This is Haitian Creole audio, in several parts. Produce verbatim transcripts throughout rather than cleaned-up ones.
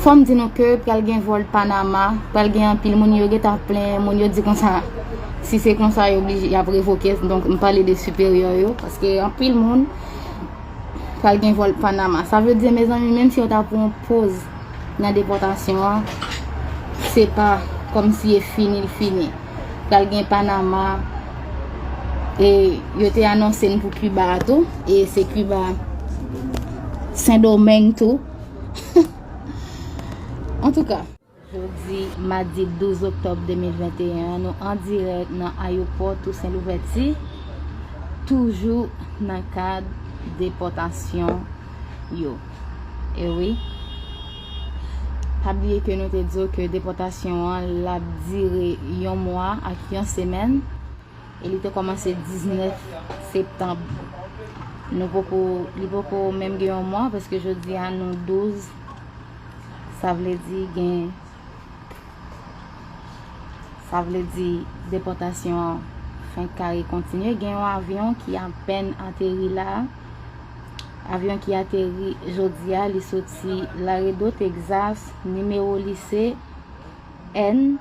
Fò m di nou ke pral gen vòl Panama, pral gen anpil moun, yo gentan plen, moun yo di konsa, si se konsa, yo oblije, y ap revoke, donk, m pale de siperyè yo, paske anpil moun pral gen vòl Panama. Sa vle di, mezanmi, menm si yo ta pran poz nan depòtasyon an, se pa kòmsi e fini, l fini. Pral gen Panama, e yo te anonse n pou Kiba a tou, e se Kiba, Sendomeng tou. Antouka, jodi madi douz oktòb de mil venteyen an, nou an dirèk nan ayewopò Tousen Louvèti, toujou nan kad depòtasyon yo. E wi, pa bliye ke nou te di w ke depòtasyon an, l ap dire yon mwa ak yon semèn, e li te kòmanse diznèf septanm. Nou poko, li poko menm gen yon mwa, paske jodi a nou douz, sa vle di gen, sa vle di depòtasyon an fenk kare kontinye. Gen yon avyon ki apèn ateri la, avyon ki ateri jodi a, li soti Laredo, Texas, nimewo li se N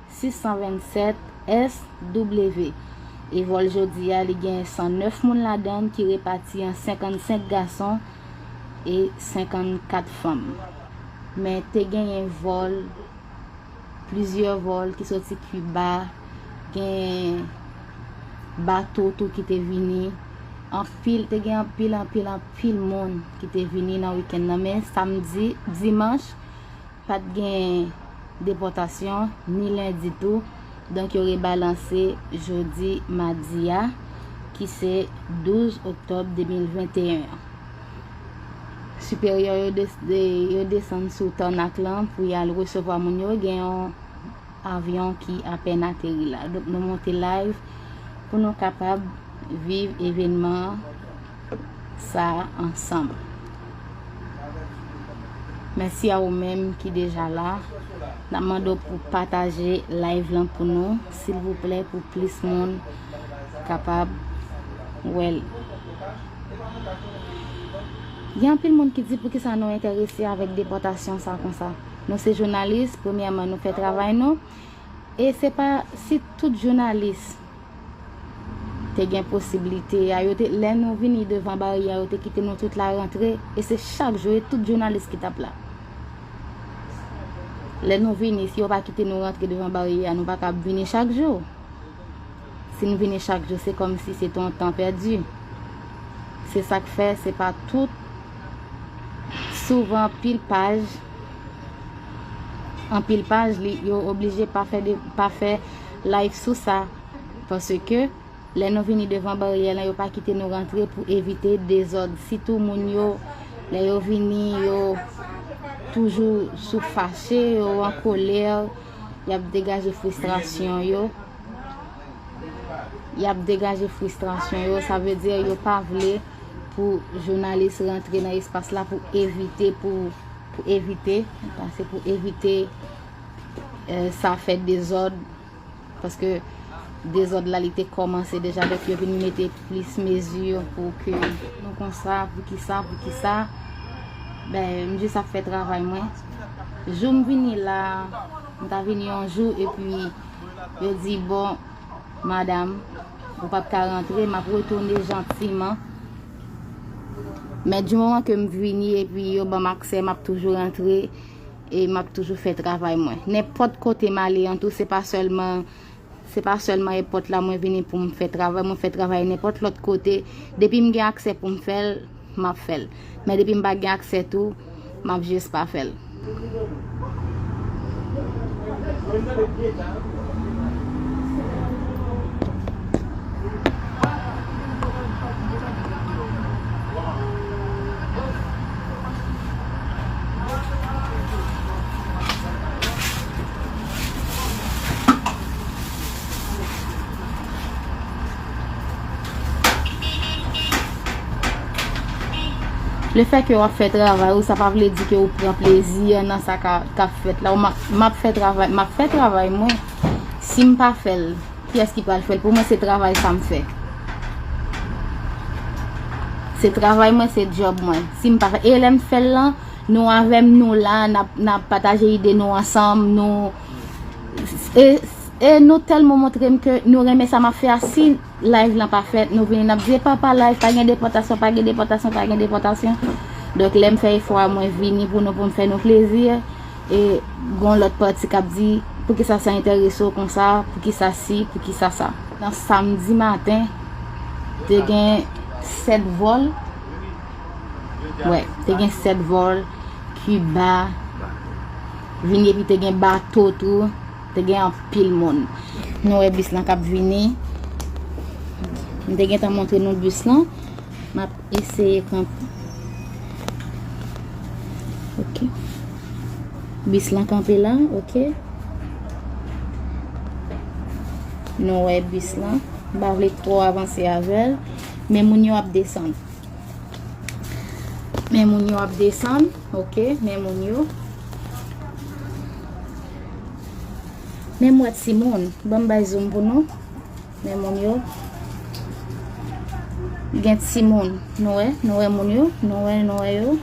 sis san vennsèt S W. E vòl jodi a, li gen san nèf moun ladan l ki repati an senkannsenk gason e senkannkat fanm. Men te genyen vòl, plizyè vòl ki soti Kiba, gen bato tou ki te vini. Anpil, te gen anpil, anpil, anpil moun ki te vini nan wikenn nan. Men samdi, dimanch, pa t gen depòtasyon, ni lendi tou. Donk, yo rebalanse jodi madi a, ki se douz oktòb de mil venteyen an. Siperyè yo, des- de- yo desann sou tònak lan pou y al resevwa moun yo. Gen yon avyon ki apèn ateri la. Donk, nou monte live pou nou kapab viv evènman sa a ansanm. Mèsi a ou menm ki deja la. N ap mande w pou pataje live lan pou nou, silvouplè, pou plis moun kapab wè l. Gen anpil moun ki di poukisa nou enterese avèk depòtasyon sa konsa. Nou se jounalis, premyèman, nou fè travay nou. E se pa si tout jounalis te gen posiblite a, yo te, lè nou vini devan baryè a, yo te kite nou tout la rantre, e se chak jou, e tout jounalis ki t ap la. Lè nou vini, si yo pa kite nou rantre devan baryè a, nou pa ka ap vini chak jou. Si n vini chak jou, se kòmsi se te yon tan pèdi. Se sa k fè, se pa tout. Souvan, anpil paj, anpil paj, li, yo oblije pa fè de, pa fè live sou sa. Paske, lè nou vini devan baryè lan, yo pa kite nou rantre pou evite dezòd. Sitou moun yo, lè yo vini, yo toujou sou fache, yo an kolè, y ap degaje fristrasyon yo. Y ap degaje fristrasyon yo, sa vle di yo pa vle pou jounalis rantre nan espas la pou evite, pou, pou evite, se pou evite, eh, sa fè dezòd, paske dezòd la li te kòmanse deja, donk yo vin mete plis mezi pou ke nou konsa, poukisa, poukisa. Ben, m jis ap fè travay mwen. Jou m vini la, m ta vini yon jou, epi yo di, bon, madanm, ou p ap ka rantre, m ap retounen jantiman. Men di moman ke m vini epi yo ban m aksè, m ap toujou rantre e m ap toujou fè travay mwen. Nenpòt kote m ale an tou, se pa sèlman, se pa sèlman èpòt la mwen vini pou m fè travay, mwen fè travay nenpòt lòt kote. Depi m gen aksè pou m fè l, m ap fè l. Men depi m pa gen aksè tou, m ap jis pa fè l. Lefètke w ap fè travay ou, sa pa vle di ke ou pran plezi nan sa k ap fèt la. M ap fè travay, m ap fè travay mwen. Si m pa fè l, kiyès ki pral fè l pou mwen? Se travay sa m fè. Se travay mwen, se djòb mwen. Si m pa fè, e lè m fè l lan, Nou avè m, nou la, n ap, n ap pataje ide nou ansanm, nou, e, e nou tèlman montre m ke nou renmen sa m ap fè a. Si live lan pa fèt, nou vini, n ap di, "Epa, pa live, pa gen depòtasyon, pa gen depòtasyon, pa gen depòtasyon." Donk, lè m fè efò a, mwen vini pou nou, pou m fè nou plezi. E gon lòt pati k ap di, "Poukisa sa enterese w konsa? Poukisa si? Poukisa sa?" Nan samdi maten, te gen sèt vòl. Wè, te gen sèt vòl, Kiba, vini epi te gen bato tou, te gen anpil moun. Nou wè bis lan k ap vini. M te gentan montre nou bis lan. M ap eseye kanpe. Ok. Bis lan kanpe la, ok. Nou wè bis lan. M pa vle twò avanse avè l. Men moun yo ap desann. Men moun yo ap desann, ok, men moun yo. Men m wè timoun, ban m bay zoom pou nou. Men moun yo. Gen timoun, nou wè, nou wè moun yo, nou wè, nou wè yo.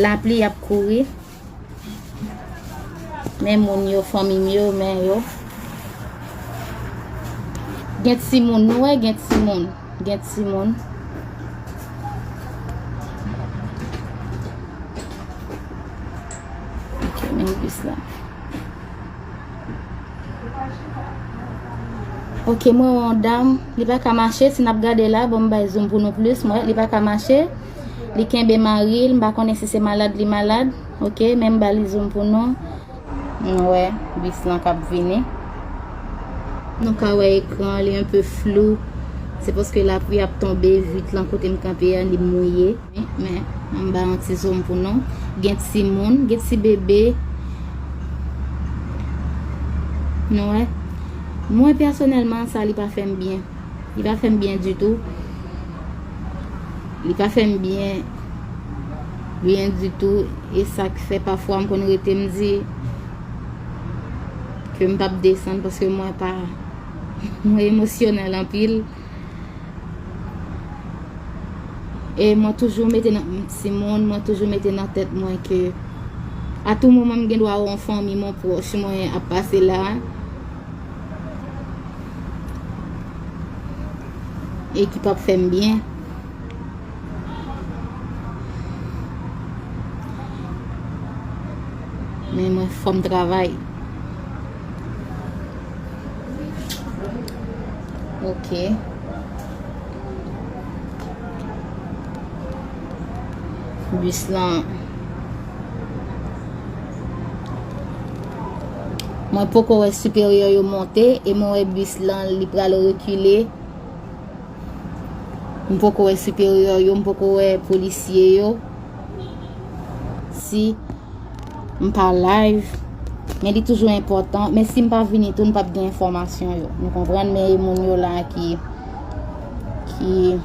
Lapli ap kouri. Men moun yo, fanmi m yo, men yo. Gen timoun, nou wè, gen timoun. Gen timoun. Ok, men bis la. Ok, mwen wè yon dam, li pa ka mache, si n ap gade la, bon, m bay zoom pou nou plis, mwen, li pa ka mache, li kenbe mari l, m pa konnen si se malad li malad, ok, men m ba li zoom pou nou. Nou wè, bis lan k ap vini. Nou ka wè ekran, li enpe flou, se paske lapli ap tonbe, vit lan kote m kanpe a, li mouye. Men, anba yon ti zoom pou nou. Gen timoun, gen ti bebe. Nou wè? Mwen, pèsonèlman, sa li pa fè m byen. Li pa fè m byen ditou. Li pa fè m byen, byen ditou. E sa k fè pafwa m konn rete m di ke m p ap desann paske mwen pa, mwen emosyonèl anpil. E mwen toujou mete nan timoun, mwen toujou mete nan tèt mwen ke a tou moman m gen dwa wè yon fanmi mwen pwòch mwen ap pase la e ki p ap fè m byen. Men mwen fò m travay. Ok. Bis lan. Mwen poko wè siperyè yo monte e mwen wè bis lan li pral rekile. M poko wè siperyè yo, m poko wè polisye yo. Si m pa live, men li toujou enpòtan. Men si m pa vini tou, n p ap gen enfòmasyon yo. Nou konprann, men e moun yo la ki, ki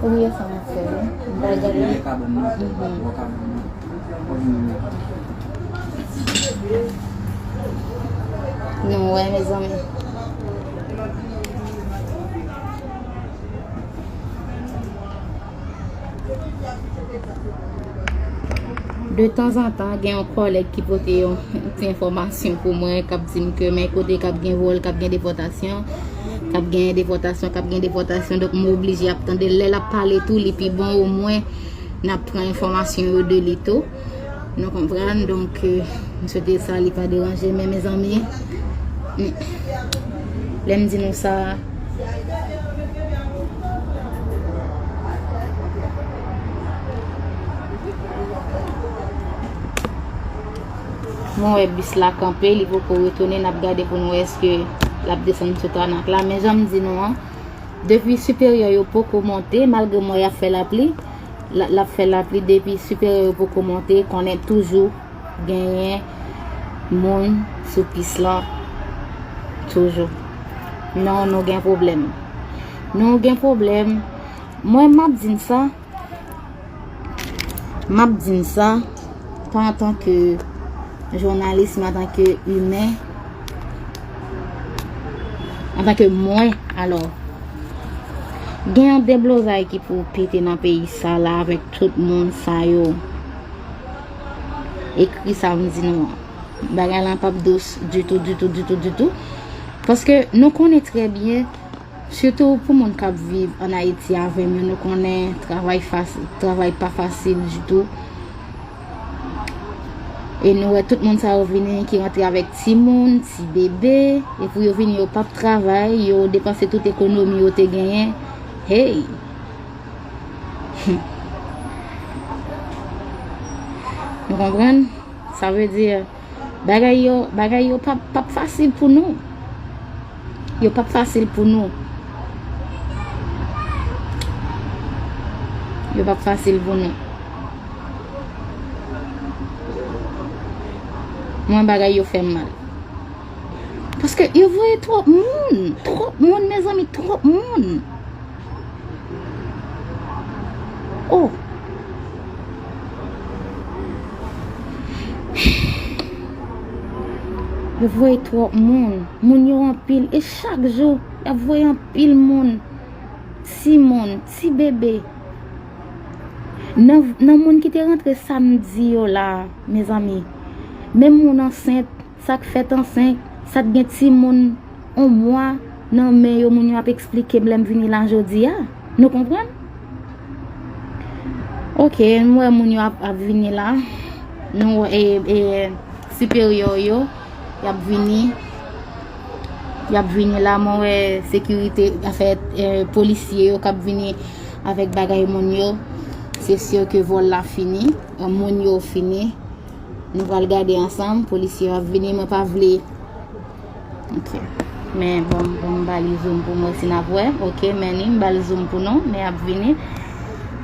Wi, e sa m ap fè, wi. M pral gade. Mhm. Nou wè, mezanmi. De tanzantan, gen yon kòlèg ki pote yon ti enfòmasyon pou mwen, k ap di m ke men kote k ap gen vòl, k ap gen depòtasyon, k ap gen depòtasyon, k ap gen depòtasyon. Donk, m oblije ap tande l. Lè l ap pale tou, li pi bon, omwen, n ap pran enfòmasyon yo de li tou. Nou konprann, donk, euh, m swete sa li pa deranje, men mezanmi, mm, lè m di nou sa, mwen wè bis la kanpe, li poko retounen, n ap gade pou n wè èske l ap desann sou twanak la, men jan m di nou an, depi siperyè yo poko monte, malgre m wè y ap fè lapli, l, l ap fè lapli, depi siperyè yo poko monte, konnen toujou genyen moun sou pis lan. Toujou. Non, nou gen pwoblèm. Nou gen pwoblèm. Mwen, m ap di n sa, m ap di n sa, pa antanke jounalis, men antanke imen, antanke mwen, alò, gen yon deblozay ki pou pete nan peyi sa la avèk tout moun sa yo. Ekri sa m di nou an. Bagay la p ap dous ditou, ditou, ditou, ditou. Paske nou konnen trè byen, sitou pou moun k ap viv ann Ayiti avè m yo, nou konnen travay fas-, travay pa fasil ditou. E nou wè tout moun sa yo vini ki rantre avèk timoun, ti bebe, e pou yo vini yo p ap travay, yo depanse tout ekonomi yo te genyen. Hey! Nou konprann? Sa vle di, bagay yo, bagay yo p ap, p ap fasil pou nou. Yo p ap fasil pou nou. Yo p ap fasil pou nou. Mwen, bagay yo fè m mal. Paske yo voye twòp moun. Twòp moun, mezanmi, twòp moun. Oh! Yo voye twòp moun. Moun yo anpil. E chak jou, y ap voye anpil moun. Timoun, ti bebe. Nan, nan moun ki te rantre samdi yo la, mezanmi. Menm moun ansent, sa k fèt ansent, sa k gen timoun yon mwa nan men yo, moun yo ap eksplike m lè m vini la jodi a. Nou konprann? Ok, m wè moun yo ap, ap vini la. Nou wè, e, e, siperyè yo, y ap vini. Y ap vini la, mwen wè sekirite, afè, e, polisye yo k ap vini avèk bagay moun yo. Se si ke vòl la fini, e, moun yo fini. Nou pral gade ansanm, polisye yo ap vini, mwen pa vle. Ok. Men, bon, bon, m ba li zoom pou mwen si n ap wè. Ok, men li, m ba l zoom pou nou, men ap vini.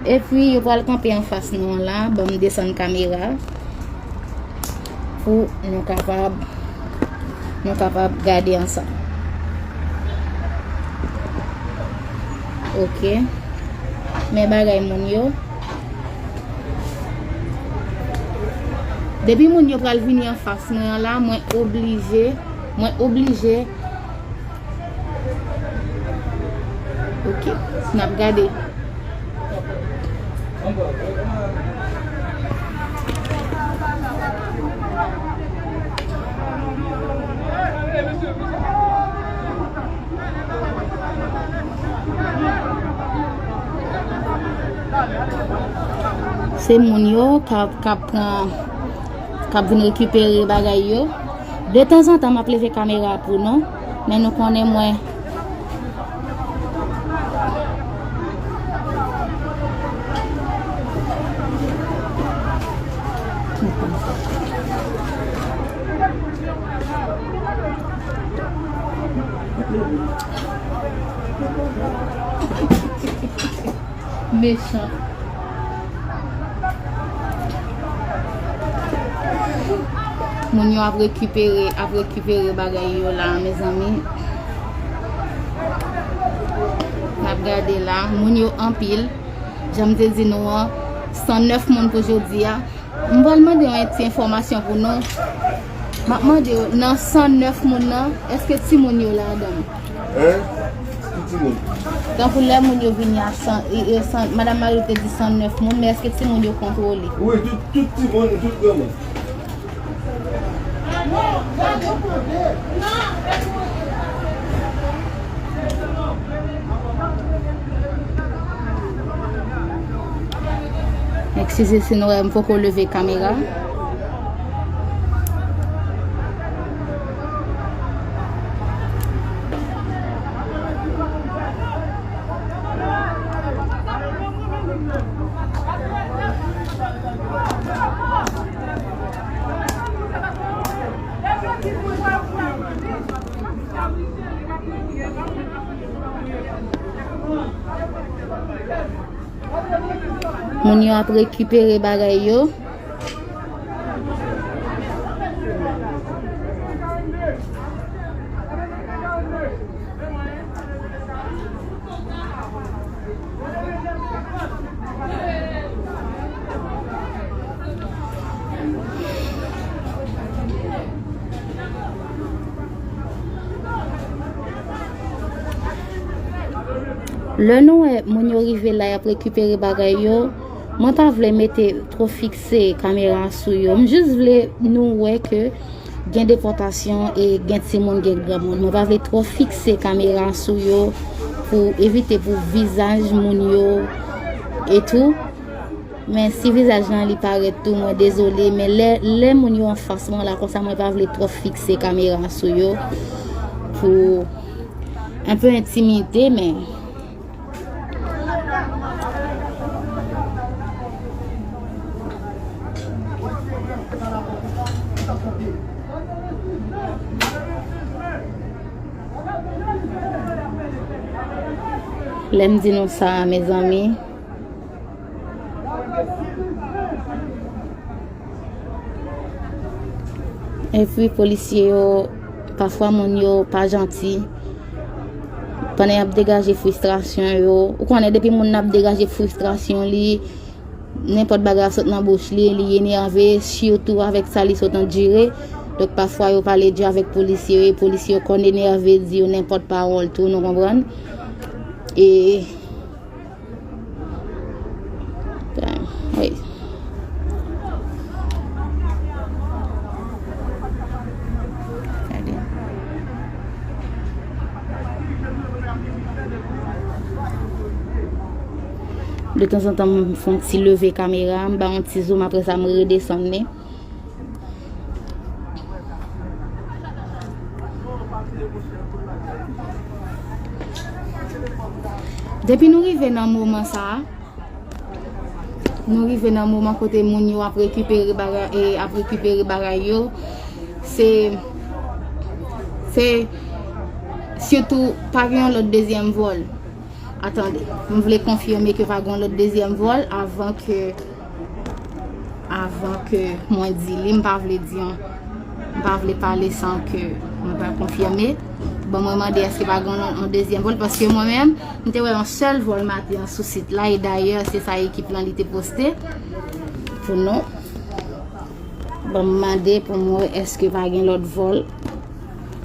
Epi, yo pral kanpe anfas nou an la, ban m desann kamera pou nou kapab, nou kapab gade ansanm. Ok. Men bagay moun yo. Depi moun yo pral vini anfas mwen an la, mwen oblije, mwen oblije. Ok, n ap gade. Se moun yo k ap, k ap pran, k ap vin rekipere bagay yo. Detanzantan, m ap leve kamera pou nou, men nou konnen mwen. Mechan. Moun yo ap rekipere, ap rekipere bagay yo la, mezanmi. N ap gade la, moun yo anpil. Jan m te di nou an, san nèf moun pou jodi a. M pral mande yon ti enfòmasyon pou nou. M ap mande w, nan san nèf moun nan, èske timoun yo ladan l? Hein? Ki timoun? Tankou lè moun yo vini a san, e, e, san, Madan Mari te di san nèf moun, men èske timoun yo kontwole? Wi, tout, tout timoun, tout granmoun. Eskize si nou wè m poko leve kamera. Moun yo ap rekipere bagay yo. Lè nou wè moun yo rive la, y ap rekipere bagay yo, mwen pa vle mete twò fikse kamera sou yo. M jis vle nou wè ke gen depòtasyon e gen timoun, gen granmoun. Mwen pa vle twò fikse kamera sou yo pou evite pou vizaj moun yo e tou. Men si vizaj lan li parèt tou, mwen dezole, men lè, lè moun yo anfas mwen la konsa, mwen pa vle twò fikse kamera sou yo pou enpe entimide, men lè m di nou sa, mezanmi, epi polisye yo, pafwa moun yo pa janti. Pandan y ap degaje fristrasyon yo, ou konnen depi moun nan ap degaje fristrasyon li, nenpòt bagay ap sot nan bouch li, li enève, sitou avèk sa li sot andire. Donk, pafwa yo pale di avèk polisye yo, e polisye yo konn enève, di yo nenpòt pawòl tou, nou konprann? E Wi. Gade. De tanzantan, m fè yon ti leve kamera, m ba yon ti zoom, apre sa, m redesann li. Depi nou rive nan moman sa a, nou rive nan moman kote moun yo ap rekipere bagay, e ap rekipere bagay yo. Se, se sitou pa gen yon lòt dezyèm vòl. Atande, m vle konfime ke pa gen yon lòt dezyèm vòl avan ke, avan ke mwen di li. M pa vle di yon, m pa vle pale san ke mwen pa konfime. Bon, mwen mande èske pa gen yon, yon dezyèm vòl, paske mwen menm, m te wè yon sèl vòl maten an sou sit la, e dayè, se sa ekip lan li te poste pou nou. Bon, m mande pou m wè èske pa gen lòt vòl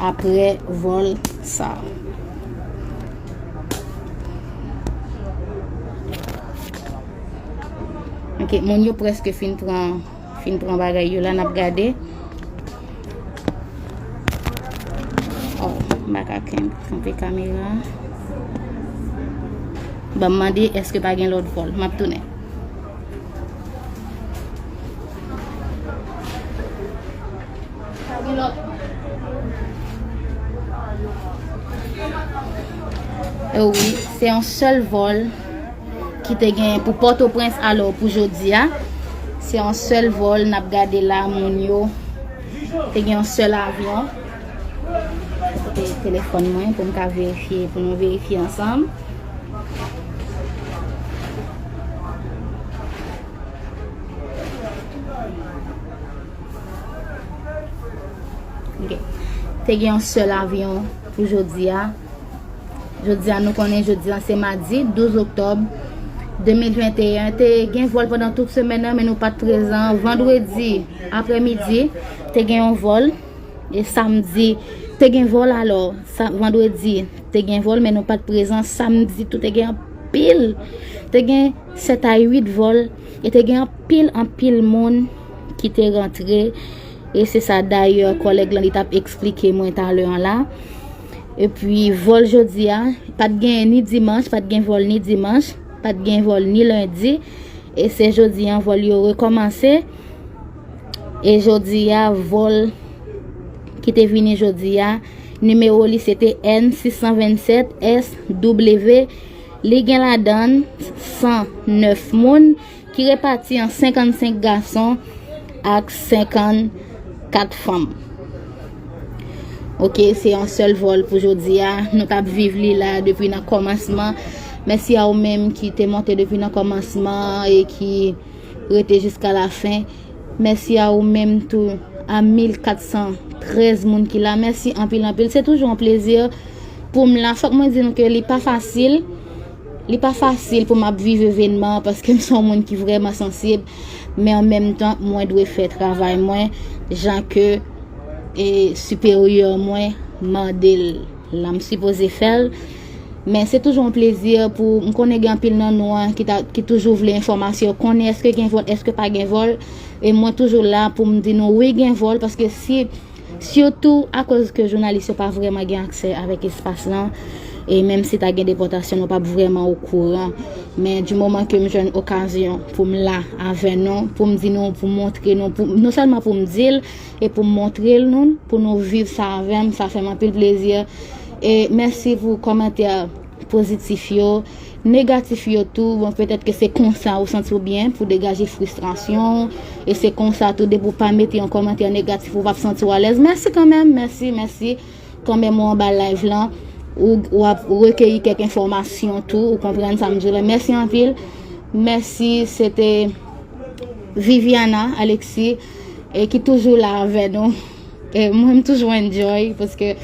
apre vòl sa. Ok, moun yo prèske fin pran, fin pran bagay yo la, n ap gade. Oh, m pa ka ken-, kanpe kamera. Bon, m mande èske pa gen lòt vòl. M ap tounen. E wi, se yon sèl vòl ki te gen pou Pòtoprens, alò, pou jodi a. Se yon sèl vòl n ap gade la, moun yo. Te gen yon sèl avyon. Kote telefòn mwen pou m ka verifye, pou nou verifye ansanm. Ok. Te gen yon sèl avyon pou jodi a. Jodi a, nou konnen jodi a se madi douz oktòb de mil venteyen. Te gen vòl pandan tout semèn nan, men nou pa t prezan. Vandredi aprèmidi, te gen yon vòl. E samdi, te gen vòl alò. Sa, vandredi, te gen vòl, men nou pa t prezan. Samdi tou, te gen anpil. Te gen sèt a uit vòl. E te gen anpil, anpil moun ki te rantre. E se sa dayè kòlèg lan li t ap eksplike mwen talè an la. Epi vòl jodi a, pa t gen ni dimanch, pa t gen vòl ni dimanch, pa t gen vòl ni lendi. E se jodi a vòl yo rekòmanse. E jodi a, vòl ki te vini jodi a, nimewo li se te N sis san vennsèt S W. Li gen ladan l san nèf moun ki repati an senkannsenk gason ak senkannkat fanm. Ok, se yon sèl vòl pou jodi a. Nou t ap viv li la depi nan kòmansman. Mèsi a ou menm ki te monte depi nan kòmansman e ki rete jiska lafen. Mèsi a ou menm tou, a mil kat san trèz moun ki la. Mèsi anpil, anpil. Se toujou yon plezi pou m la. Fòk mwen di nou ke li pa fasil. Li pa fasil pou m ap viv evènman an paske m se yon moun ki vrèman sansib. Men an menm tan, mwen dwe fè travay mwen jan ke, e, siperyè mwen mande l la. M sipoze fè l. Men se toujou yon plezi pou m konnen gen anpil nan nou an ki, ta, ki toujou vle enfòmasyon, konnen èske gen vòl, èske pa gen vòl. E mwen toujou la pou m di nou wi, gen vòl, paske si, sitou akoz ke jounalis yo pa vrèman gen aksè avèk espas lan, e menm si ta gen depòtasyon, nou p ap vrèman okouran. Men di moman ke m jwenn okazyon pou m la avè nou, pou m di nou, pou m montre nou, pou, non sèlman pou m di l, e pou m montre l nou, pou nou viv sa avè m, sa fè m anpil plezi. E mèsi pou kòmantè pozitif yo, negatif yo tou. Bon, petèt ke se konsa ou santi w byen pou degaje fristrasyon w. E se konsa tou, depi w pa mete yon kòmantè negatif, ou p ap santi w alèz. Mèsi kanmenm, mèsi, mèsi. Kanmenm ou anba live lan, ou, w ap rekeyi kèk enfòmasyon tou, ou konprann sa m di w la. Mèsi anpil. Mèsi, se te Viviana Alexis, e ki toujou la avè nou. E mwen, m toujou enjoy, paske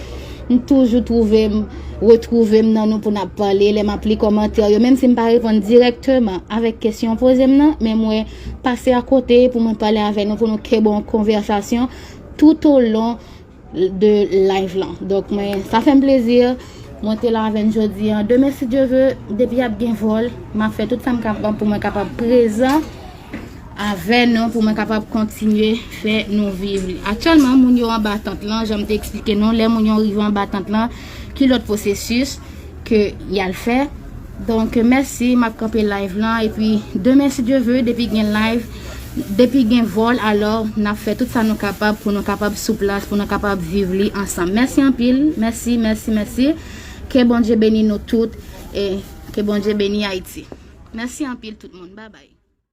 m toujou twouve m, retwouve m nan nou pou n ap pale, lè m ap li kòmantè yo, menm si m pa reponn dirèkteman avèk kesyon w poze m nan, men mwen pase akote pou mwen pale avè nou, pou nou kenbe yon konvèsasyon toutolon de live lan. Donk, mwen, sa fè m plezi. Mwen te la avè n jodi an. Demen, si Dye ve, depi ap gen vòl, m ap fè tout sa m kapab pou mwen kapab prezan avè nou, pou mwen kapab kontinye fè nou viv li. Aktyèlman, moun yo anba tant lan, jan m te eksplike nou, lè moun yo rive anba tant lan, ki lòt pwosesis ke y al fè. Donk, mèsi, m ap kanpe live lan, epi demen, si Dye ve, depi gen live, depi gen vòl, alò, n ap fè tout sa nou kapab pou nou kapab sou plas, pou nou kapab viv li ansanm. Mèsi anpil, mèsi, mèsi, mèsi. Ke Bondye beni nou tout, e ke Bondye beni Ayiti. Mèsi anpil tout moun, babay.